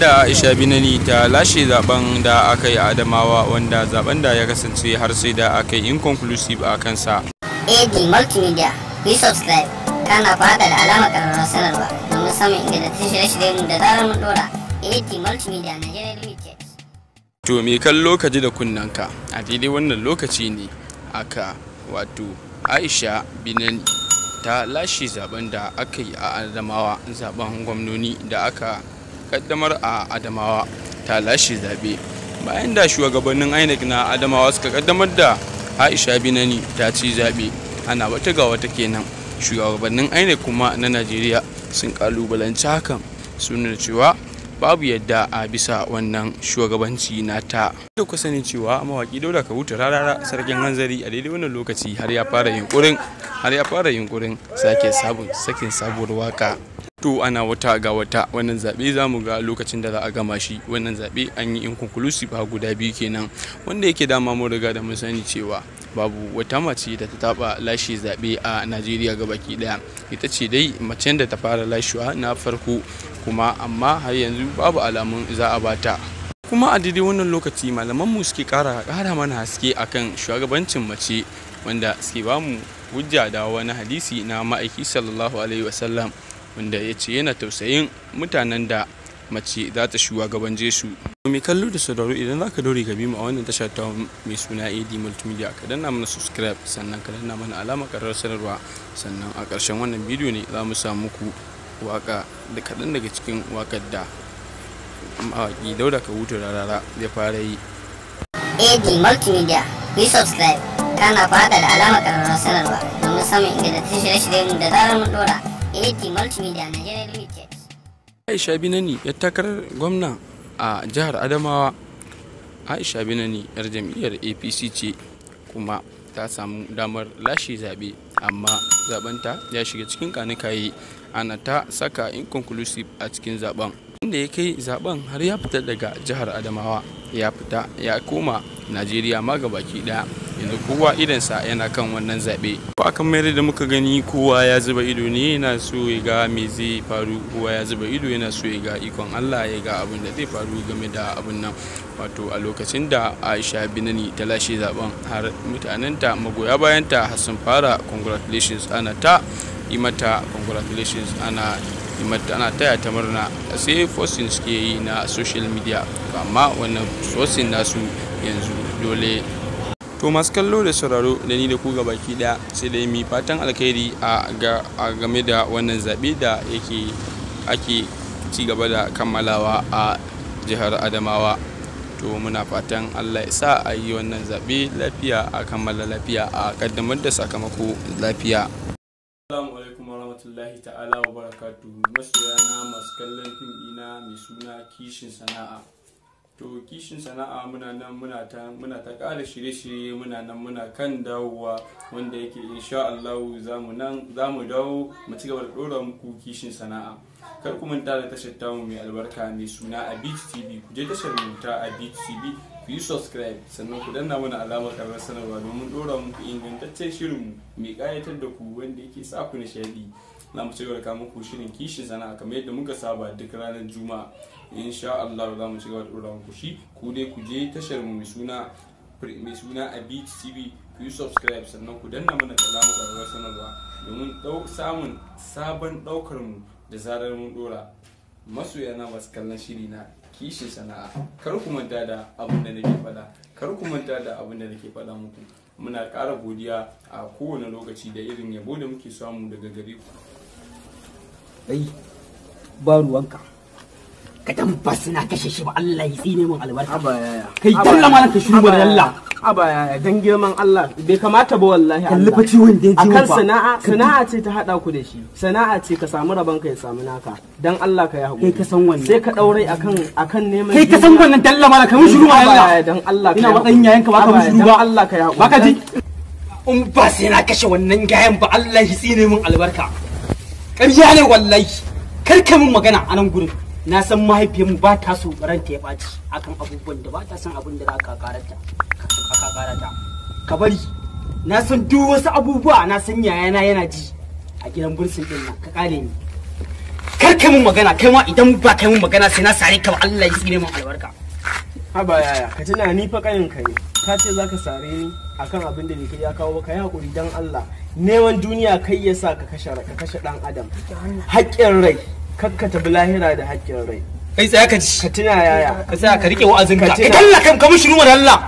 Da Aisha Binani ta lashe zaben da aka yi a Adamawa, wanda zaben da ya kasance har sai da aka yi inconclusive a kansa. AD Multimedia, ku yi subscribe, kana fada da alamar ƙararrawar sanarwa domin samun ingantattun shirye-shiryen da zarar mun dora. AD Multimedia Nigeria Limited. To me kallo, ka ji da kunnanka, a daidai wannan lokaci ne aka wato Aisha Binani ta lashe zaben da aka yi a Adamawa, zaben gwamnoni da aka kaddamar a Adamawa. Ta lashe zaɓe bayan da shugabannin INEC na Adamawa suka kaddamar da Aisha Binani ta ci zaɓe. Ana wata ga wata kenan, shugabannin INEC kuma na Najeriya sun kalubalanci hakan, sun nuna cewa babu yadda a bisa wannan shugabanci nata. Da ku sani cewa mawaki Dauda Kahutu Rarara, Sarkin Hanzari, a daidai wannan lokaci har ya fara yunkurin sake sabon sakin sabuwar waka. To ana wata ga wata, wannan zaɓe za mu ga lokacin da za a gama shi. Wannan zaɓe an yi inconclusive ha guda biyu kenan, wanda yake dama mun riga da mun sani cewa babu wata mace da ta taɓa lashe zaɓe a Najeriya gabaki ɗaya. Ita ce dai macen da ta fara lashewa na farko kuma, amma har yanzu babu alamun za a bata. Kuma a daidai wannan lokaci malamanmu suke kara mana haske akan shugabancin mace, wanda suke bamu hujja da wani hadisi na Ma'aiki sallallahu alaihi wasallam, wanda ya ce yana tausayin mutanen da mace za ta shugabance su. Mai kallo da sauraro, idan za ka daure ka bi mu a wannan tashar ta mai suna AD Multimedia, ka danna mana subscribe, sannan ka danna mana alamar karar sanarwa. Sannan a ƙarshen wannan bidiyo ne za mu sa muku waka da kaɗan daga cikin wakar da mawaƙi Dauda Kahutu Rarara ya fara yi. AD Multimedia, ku yi subscribe, kana fada da alamar ƙararrawar sanarwa domin samun ingantattun shirye-shiryen da zarar mun dora. AD Multimedia Nigeria Limited. Aisha Binani yar takarar gwamna a jihar Adamawa. Aisha Binani yar jam'iyyar APC ce, kuma ta samu damar lashe zaɓe, amma zabenta ya shiga cikin kanikaye, ana ta saka inconclusive a cikin zaben, inda ya kai zaben har ya fita daga jihar Adamawa, ya fita ya koma Najeriya ma baki daya. Yanzu kowa idansa yana kan wannan zaɓe. Ko akan mayar da muka gani, kowa ya zuba ido ne yana so ya ga me zai faru. Kowa ya zuba ido yana so ya ga ikon Allah, ya ga abin da zai faru game da abin nan. Wato a lokacin da Aisha Binani ta lashe zaben, har mutanenta magoya bayanta har sun fara congratulations, ana ta yi mata congratulations, ana yi mata, ana taya ta murna, sai posting suke yi na social media. Amma wannan posting nasu yanzu dole. To masu kallo da sauraro, da ni da ku baki daya, sai dai mi fatan alkhairi a game da wannan zaɓe da yake ake ci gaba da kammalawa a jihar Adamawa. To muna fatan Allah ya sa a yi wannan zaɓe lafiya, a kammala lafiya, a kaddamar da sakamako lafiya. Assalamu alaikum warahmatullahi ta'ala wa barakatuhu. Masoyana masu kallon fim ɗina mai suna Kishin Sana'a. To Kishin Sana'a, muna nan muna ta ƙara shirye-shirye, muna nan muna kan dawowa, wanda yake insha Allah za mu nan za mu dawo mu ci gaba da ɗora muku Kishin Sana'a. Kar ku manta da tashar tamu mai albarka mai suna Abit TV. Ku je tashar mu ta Abit TV, ku yi subscribe, sannan ku danna mana alamar karar sanarwa domin ɗora muku ingantaccen shirinmu mai ƙayatar da ku, wanda yake sa ku nishaɗi. Za mu ci gaba da kawo muku shirin Kishin Sana'a kamar yadda muka saba duk ranar Juma'a. Insha Allah za mu ci gaba da ɗora muku shi. Ku dai ku je tashar mu mai suna Abit TV, ku yi subscribe, sannan ku danna mana alamar ƙararrawar sanarwa domin samun sabon ɗaukar mu da zarar mun ɗora. Masoya na masu kallon shiri na Kishin Sana'a, kar ku manta da abin da nake faɗa, kar ku manta da abin da nake faɗa muku. Muna ƙara godiya a kowane lokaci da irin yabo da muke samu daga gare ku. Ai ba ruwanka, ka tabbas na kashe shi ba, Allah ya tsine min albarka. Haba yaya. Kai, dalla malam, ka shiru mana dalla. Haba yaya, dan girman Allah bai kamata ba wallahi. Kalli Allah. fa ciwon da ya ji Akan fa. sana'a, sana'a ce ta hada ku da shi. Sana'a ce, ka samu rabon ka ya samu naka. Dan Allah ka yi hakuri. Kai ka san wannan. Sai ka daurai akan neman Kai ka san wannan, dalla malam, ka mun shiru ma Haba Allah. yaya, dan Allah ka Ina yi matsayin hakuri. yayanka ba ka Haba mun yaya, shiru dan ba. Allah ka yi hakuri. Baka ji, in ba sai na kashe wannan gayan ba, Allah ya tsine min albarka. Ƙarya ne wallahi. Kar ka min magana a nan gurin. Na san mahaifiyarmu ba ta so ranta ya ɓaci akan abubuwan da ba ta san abin da za ka karata aka karata. Ka bari, na san duk wasu abubuwa, na san yayana yana ji a gidan bursin din nan. Ka kare ni. Kar kai mun magana, kai ma idan ba kai mun magana sai na sare ka ba, Allah ya tsine mun albarka. Haba yaya, ka tuna ni fa kanin ka ne. Ka ce zaka sare ni akan abin da bai kai ya kawo ba, ka yi hakuri dan Allah. Neman duniya kai ya sa ka kashe ka kashe dan adam. Haƙƙin rai, kakka tabi lahira da haƙƙin rai. Kai tsaya ka ji. Ka tuna yaya. Ka tsaya ka rike wa'azinka. Ka Ka tuna. talla kai ka mun shiru mana Allah.